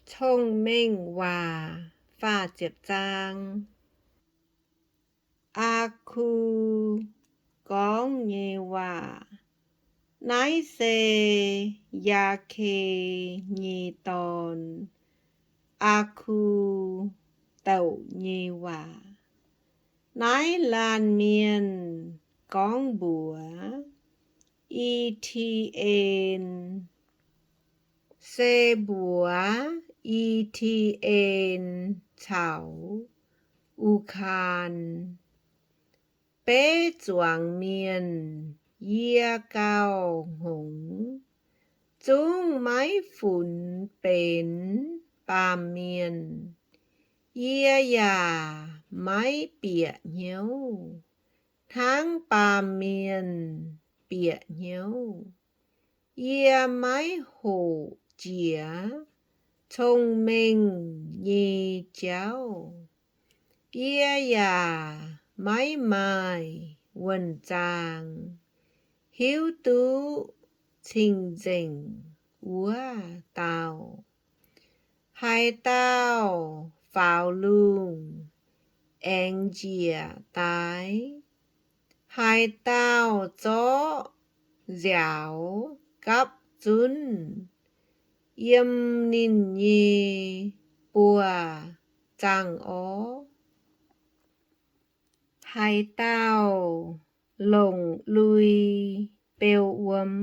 Cong-Mengh Waac faah ziepc zaang. Aa^ku gorngv nyei waac. Naaiv se Yaa^ke nyei dorn, Aa^ku, douc nyei waac. Naaiv laanh mienh gorngv mbuox I^ti^en, se mbuox I^ti^en caux U^kaan, Beiv zuangx mienh, yie gauh hngongx, zungv maiv funx benx baamh mienh. Yie yaac maiv bieqc hnyouv hnangv baamh mienh bieqc hnyouv. Yie maiv hoqc jiex cong-mengh nyei jauv. Yie yaac maiv maaih wuonh zaang hiuv duqv cing-nzengc wuov dauh. Haaix dauh faaux lungh aengx njiec daaih, haaix dauh zorqv nziaaux gapv zunv yiem ninh nyei buoz-zaangv orv, haaix dauh longc lui beu wuom,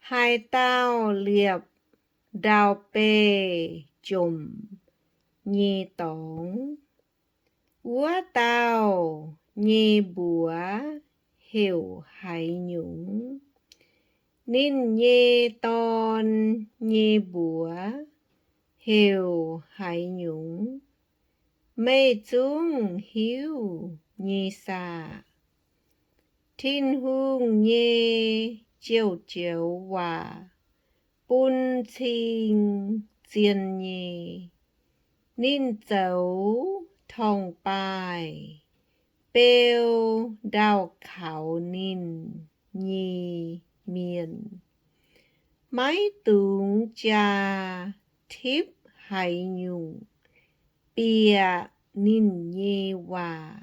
haaix dauh liepc ndau-beih jomc nyei dorngx, wuov dauh nyei mbuox heuc haaix nyungc? Ninh nyei dorn nyei mbuox heuc haaix nyungc? Meih zungv hiuv nyei saah? Tin-Hungh nyei joux-joux waac bun cing zien nyei. Ninh zoux torngv-baaih beu ndau-kaux ninh nyei mienh. Maiv dungx jaa tipv haaix nyungc bieqc ninh nyei waac.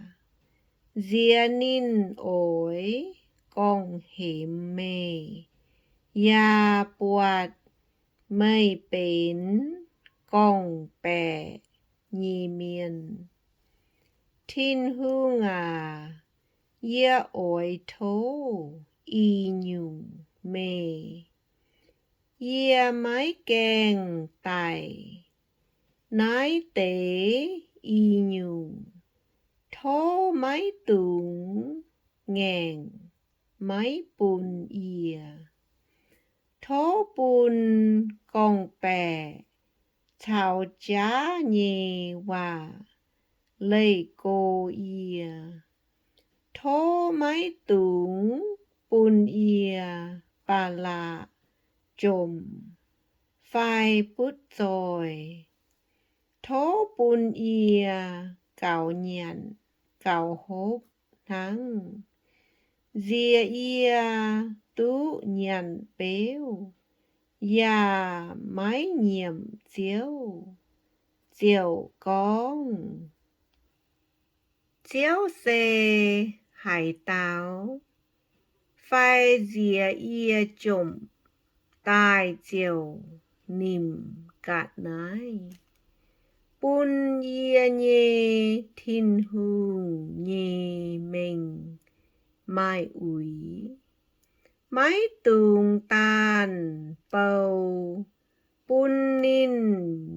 Nziex ninh oix gorngv-hemx meih, yaac buatc meih benx gorngv-baeqc nyei mienh. Tin-Hungh aac, yie oix tov ih nyungc meih. Yie maiv gaengh daic naaiv deix ih nyungc. Tov maiv dungx ngaengc maiv bun yie. Tov bun gorngv-baeqc caux jaav nyei waac leih go yie. Tov maiv dungx bun yie ba'laqc jomc fai butv zoih. Tov bun yie gaux nyanc gaux hopv hnangv. Nziex yie duqv nyanc beuv yaac maiv nyiemc Ziouv, ziouc gorngv, Ziouv se haaix dauh? Fai nziex yie jomc daaih ziouc nimc ga'naaiv, bun yie nyei Tin-Hungh nyei mengh maaih uix? Maiv dungx daanh bou bun ninh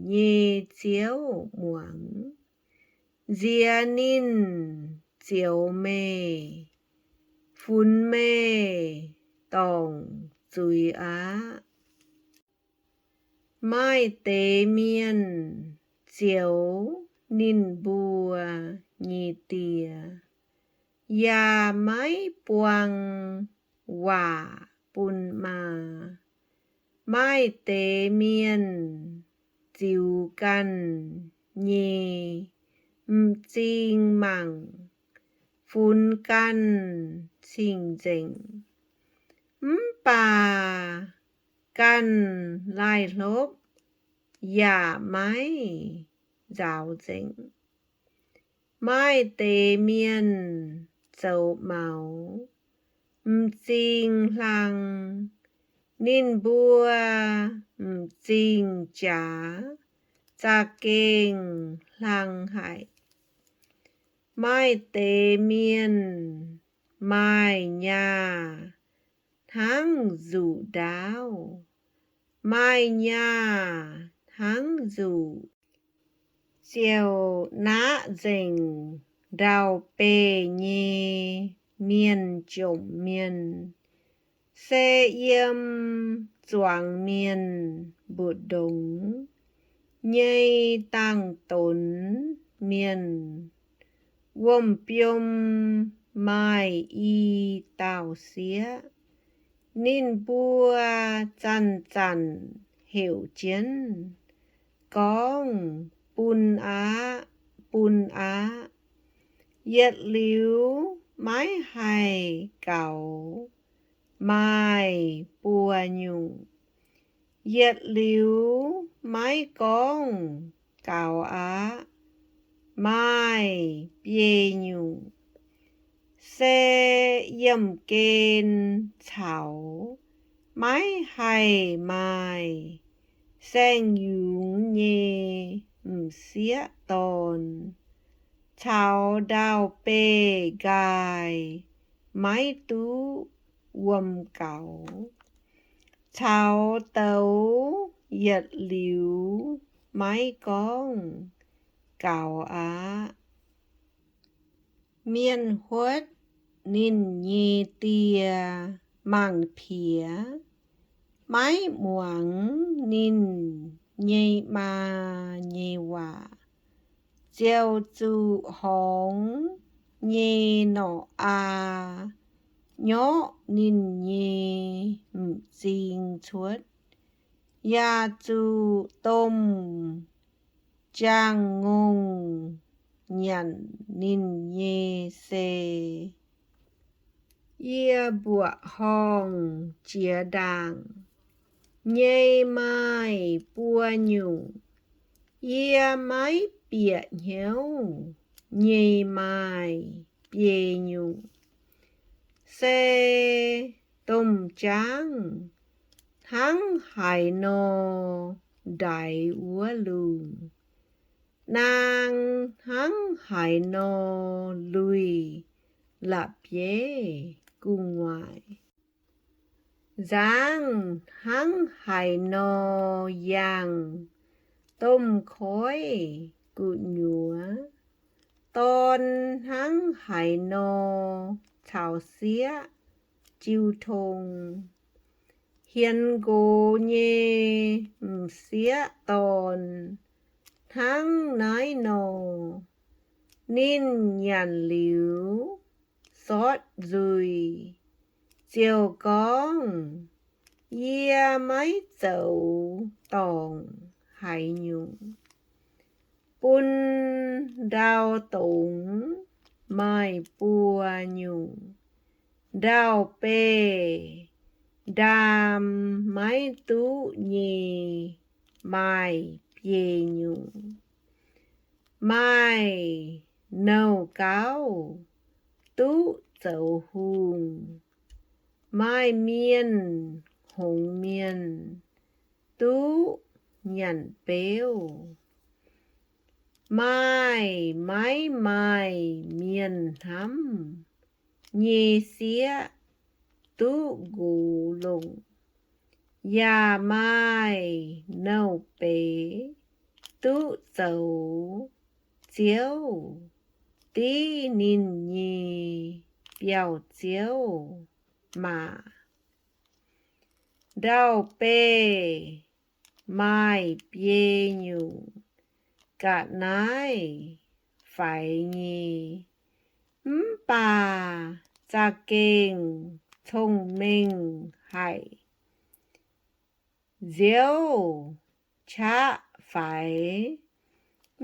nyei Ziouv muangx. Nziex ninh zioux meih, funx meih dorngc zuiz aqv. Maaih deix mienh zioux ninh mbuo nyei die, yaac maiv buang waac bun maa. Maaih deix mienh ziux ganh nyei m'zing mangc, funx ganh cing-nzengc, mv baac ganh laih hlopv yaac maiv nzaaux nzengc. Maaih deix mienh zoux maux m'zing hlang, ninh mbuo m'zing jaax za'gengh hlang haic. Maaih deix mienh maaih nyaah hnangv nzuqc ndaauv, maaih nyaah hnangv nzuqc, ziouc naqv nzengc ndau-beih nyei mienh jomc mienh, se yiem zuangx mienh mbu'ndongx nyei dangh donx mienh. Wuom-biom maaih i dauh sieqv, ninh mbuo zanc-zanc heuc jienv gorngv, Bun aqv, bun aqv. Yietc liuz maiv haih gaux, maaih buo nyungc. Yietc liuz maiv gorngv, Gaux aqv, maaih biei nyungc. Se yiemh gen caux maiv haih maaih saeng-yungz nyei m'sieqv dorn, caux ndau-beih nqaai maiv duqv wuom gaux, caux douz yietc liuz maiv gorngv, Gaux aqv. Mienh huotv ninh nyei die mangc piex, maiv muangx ninh nyei maa nyei waac, ziouc zuqc horngz nyei norqc aa nyorqv ninh nyei m'zing cuotv, yaac zuqc domh jaang-ngongh nyanc ninh nyei sei. Yie mbuoqc horngh jiex ndaangc nyei maaih buo nyungc. Yie maiv bieqc hnyouv nyei maaih biei nyungc. Se domh jaangv hnangv haaix nor ndaix wuov lungh, naang hnangv haaix nor luih la'bieiv gu'nguaaic, nzangv hnangv haaix nor yangh domh koiv gu'nyuoz, dorn hnangv haaix nor caux sieqv jiu tong. Hienx nqox nyei m'sieqv dorn hnangv naaiv nor. Ninh nyanc liuz sortv nzuih, ziouc gorngv, Yie maiv zoux dorngc haaix nyungc. Bun ndau dongz maaih buo nyungc, ndau-beih ndaam maiv duqv nyei maaih biei nyungc. Maaih nouh gauv duqv zoux hungh, maaih mienh hngongx mienh duqv nyanc beuv, maaih maiv maaih mienh hnamv nyei sieqv duqv nqox longc, yaac maaih nouh beiz duqv zoux ziouv div ninh nyei biauv-ziouv maah! Ndau-beih maaih biei nyungc ga'naaiv faix nyei, mv baac za'gengh cong-mengh haic. Nziouv qaqv faix,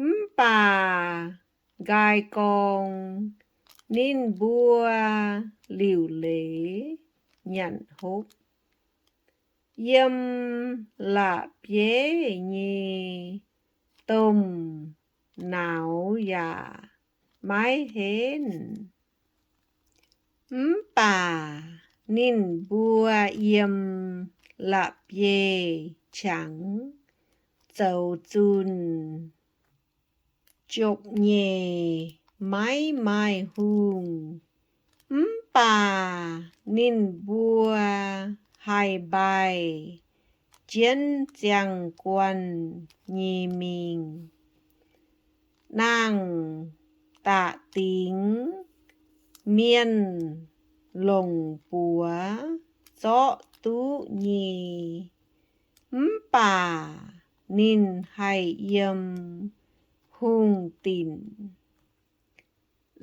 mv baac nqaai gorng ninh mbuo liuc leiz nyanc hopv. Yiem la'bieiv nyei domh nauz yaac maiv henv, mv baac ninh mbuo yiem la'bieiv-qangx zoux zunh. Jomc nyeic maiv maaih hungh, mv baac ninh mbuo haih mbaih jienv ziangh guanh nyei mingh. Nangh daaih dingx mienh longc buoz zorqv duqv nyei, mv baac ninh haih yiem hungh dinc.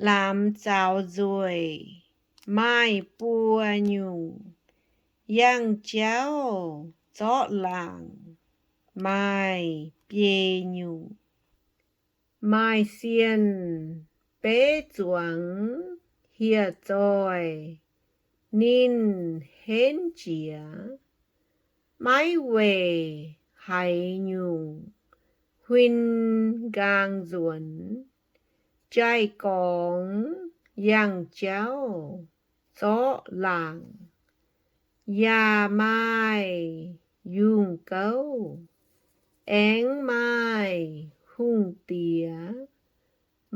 Laamz zaux nzueic maaih buo nyungc, yangh jauv zorqv laangc maaih biei nyungc. Maaih sienh beiv zuangx hieh zoih, ninh henv jiex, maiv weic haaix nyungc huin nqaang nzuonx. Jai-gorngx yangh jauv zorqv laangc, yaac maaih yungh gouv, aengx maaih hungh diex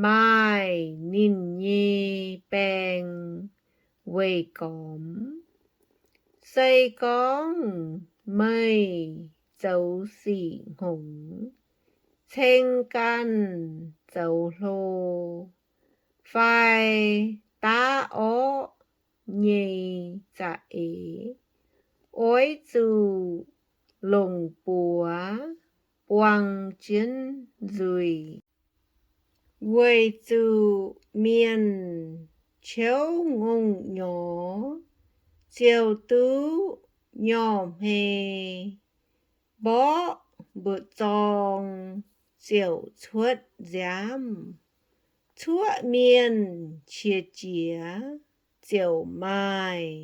maaih ninh nyei baeng weih gormx. Se gorngv meih zoux sic hngongx, ceng ganh zoux hlo, fai daav orqv nyei za'eix, oix zuqc longc buoz buang jienv nzuih. Weic zuqc mienh ciouv ngongh nyorx ziouc duqv nyorh hmei, mborqv mbu'zorng ziouc cuotv nziaamv. Cuoqv mienh qiex jiez ziouc maaih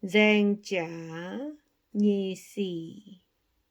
nzaeng jaax nyei sic.